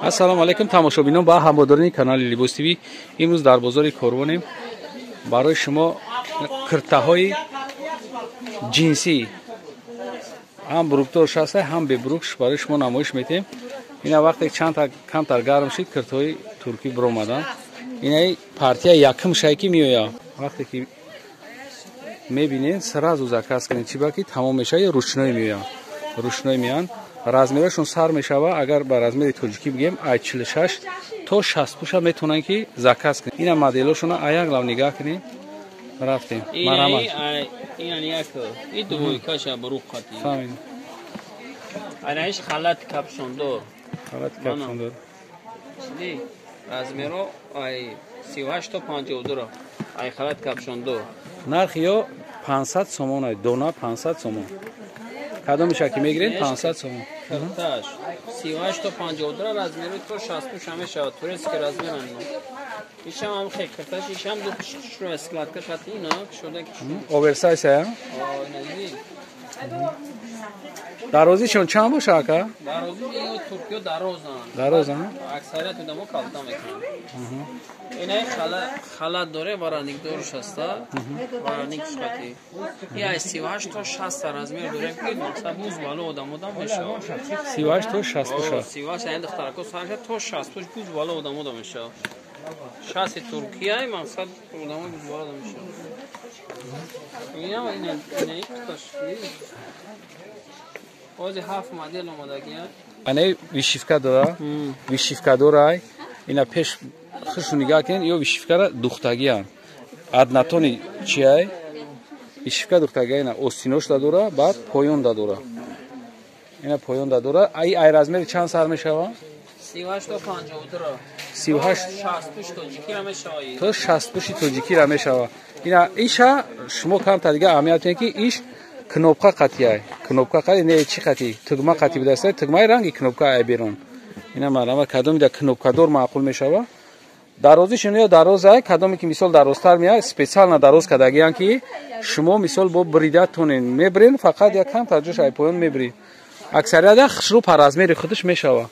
Ассалому алайкум тамошобинон ба ҳамводорони канали Либос ТВ. Имрӯз дар бозори Корвонем барои шумо киртаҳои ҷинсӣ ҳам брукдорш ҳаста, ҳам бебрукш барои шумо намоиш метем. Ина вақте чанд камтар гарм шид, киртаҳои туркӣ биромаданд. Инаи партия якум шай ки меояд. Вақте ки мебинед, сразу заказ кунед, чӣ ба ки тамом мешавад, ручной меоянд. Ручной меоянд. Размерашон сар мешава, агар ба размери тоҷикӣ бигем, ай 46 то 60 пуша метавонанд ки заказ кунед. Ина моделошона аяк лав нигаҳ кунед. Рафтем. Марҳамат. Ина як, и двойкаша буруқ қати. Фаҳмидем. Анаиш халат капшондор. Халат капшондор. Чиди? Размеро ай 38 то 52. Ай халат капшондор. Нархи ё 500 сомон ай, дона 500 сомон. Кадомиша ки мегиред 500 сомон. Кирташ 38 то 52 размери то 60 пуша мешавад. Турецкий размер ан. Ишам ҳам хел кирташ, ишам ду пушро складка шати ина шуда ки. Оверсайз ая? О, инази. Дарозишон чанд боша ака? Дарози туркиё дарозанд. Дарозанд? Аксарияти одамо калта мекунанд. Инаи халат доре, вараник дорш ҳаста, вараник шқати. И ай 38 то 60 размер дорем ки мақсад буз бало одамо дам мешавад. 38 то 60 пуша. 38 ай духтарако сар то 60 пуш буз бало одамо дам мешавад. 60 Туркия мақсад одамо буз бало дам мешавад. Ина ина ина кташ. Ози ҳафт модел омадагия. Ана вишивка дора, вишивка дора. Ина пеш хушу нигаҳ кунед, ё вишивкара духтагиан. Аднатони чиай? Вишивка духтагия ина остинош дора, баъд поён дора. Ина поён дора. Ай ай размери чанд сар мешава? 38 то 52. 38 60 пуш тоҷикира мешава. То 60 пуши тоҷикира мешава. Ина иша шумо камтар дига аҳамият медиҳед ки иш кнопка қатиай. Кнопка қати не чӣ қати? Тугма қати будаста, тугмаи ранги кнопка ай берун. Ина марҳамат, кадоми да кнопкадор маъқул мешава? Дарозиш ё дарозай, кадоме ки мисол дарозтар меяд, специально дароз кардагиян ки шумо мисол бо брида тонен мебрен, фақат як камтар ҷош ай поён мебрӣ. Аксарияда хушрӯ па размери худаш мешава.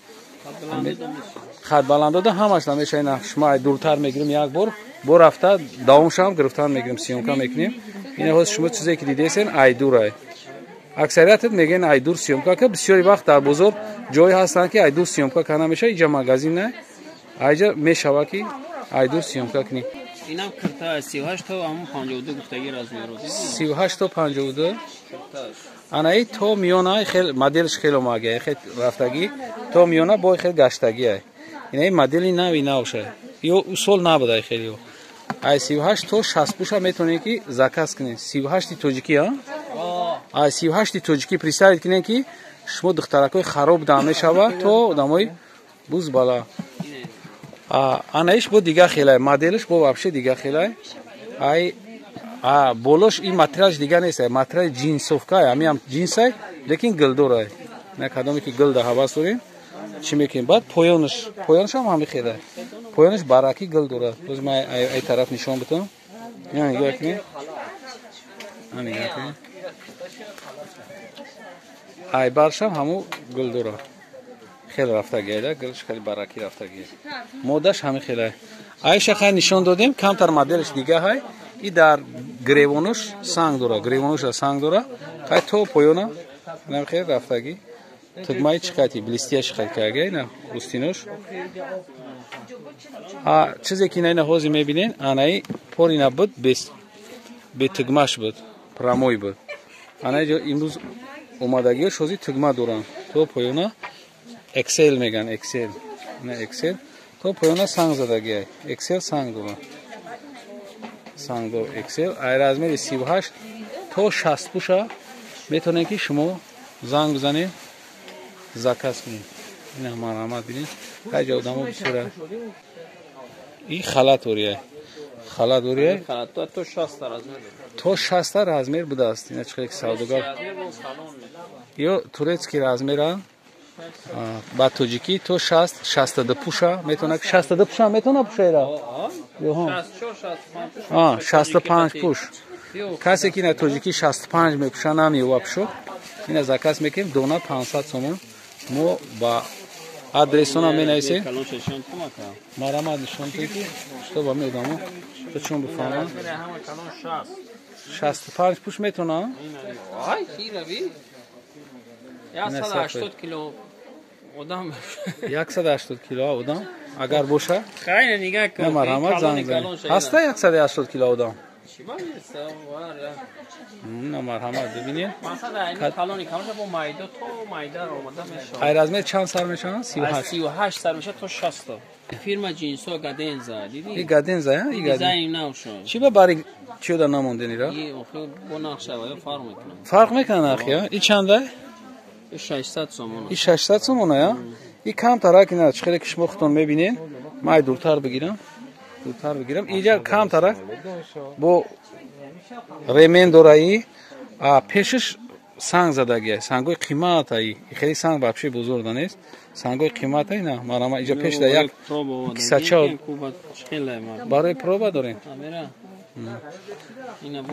Хат баландода ҳамаш намеша. Ина шумо ай дуртар мегирем як бор, бо рафта давомшам гирифтан мегирем, съёмка мекунем. Ина ҳоз шумо чизе ки дидесен ай дурай. Аксариятат мегӯянд ай дур съёмка ка, бисёри вақт дар бозор ҷое ҳастанд ки ай дур съёмка ка намеша, иҷа магазин не, айҷа мешава ки ай дур съёмка кунӣ. Инам кирта 38 то ҳамун 52 гуфтаги размеро. 38 то 52. Анаи то миёна хел моделш хел омагия, хел рафтагӣ то миёна бо хел гаштагӣ. Инаи модели нави навша. Ё усол набудай хеле. Ай 38 то 60 пуша метавонед ки заказ кунед. 38 тоҷикӣ, а? Ай 38 тоҷикӣ представить кунед ки шумо духтаракои хароб дам мешава то одамои буз бала. Анаиш бо дига хелай, моделш бо вообще дига хелай. Ай а болош ин материалш дига нест, материали ҷинсовка, ами ҳам ҷинсай, лекин гилдорай. На кадоме ки гил да ҳавас дорем, чӣ мекунем? Баъд поёнаш, поёнаш ҳам ҳами хелай. Поёнаш бараки гил дорад. Боз ман ай тараф нишон битам. Ина нигоҳ кунед. Нигоҳ кунед. Ай баршам ҳаму гил дорад. Хеле рафтагиайда, гилш хеле баракӣ рафтагиай. Модаш ҳами хелай. Айша хай нишон додем, камтар моделш дига ҳай. И дар гревонош санг дора, гревонош санг дора. Хай то поёна инам хеле рафтагӣ. Тугмаи чӣ қати, блестяш қати кагай на устинош. А чизе ки на ҳозир мебинен, анаи порина буд, бес бе тугмаш буд, прамой буд. Анаи ҷо имрӯз омадагиёш ҳозир тугма доранд. То поёна Excel меган, Excel. На Excel. То поёна санг задагиай. Excel санг дора. Санг дор Excel. Ай размери 38 то 60 пуша метавонед ки шумо занг бизанед, заказ кунед. Ина марҳамат бинед. Ҳай ҷо одамо бисёра. И халат орияй. Халат орияй. Халат то 60 размер. То 60 размер будааст. Ина чӣ хеле савдогар. Ё турецкий размера ба тоҷикӣ то 60, 62 пуша метавонад, 62 пуша метавонад пушаира? 65 пуш. Касе ки на тоҷикӣ 65 мепуша намеёва пушок. Ина заказ мекунем дона 500 сомон. Мо ба Адресона менависед. Марҳамат, нишон диҳед, ки что ба медамо то чун бифаҳмам. 65 пуш метавонам. Ай, хирави. 180 кило одам. 180 кило одам агар боша. Хайр, нигаҳ кун. Марҳамат, занг занед. Ҳаста 180 кило одам? На, марҳамат, бибинед. Ай размер чанд сар мешаванд? 38. 38 сар мешавад то 60. Фирма ҷинсо Гаденза, дидӣ? И Гаденза, и Дизайн нав шуд. Чӣ ба бари чиёда намонден ира? И охир бо нақша ва фарқ мекунад. Фарқ мекунад нархи, и чанда? И 600 сомона. И 600 сомона, я? И камтарак ина чӣ хеле ки шумо худтон мебинед. Ман ай дуртар бигирам. Дуртар бигирам. Инҷа камтарак бо ремен дораи, а пешаш санг задагия. Сангои қиматаи. Хеле санг вообще бузург нест. Сангои қиматаи на. Марама инҷа пеш да як кисача барои проба дорем. Ина бо.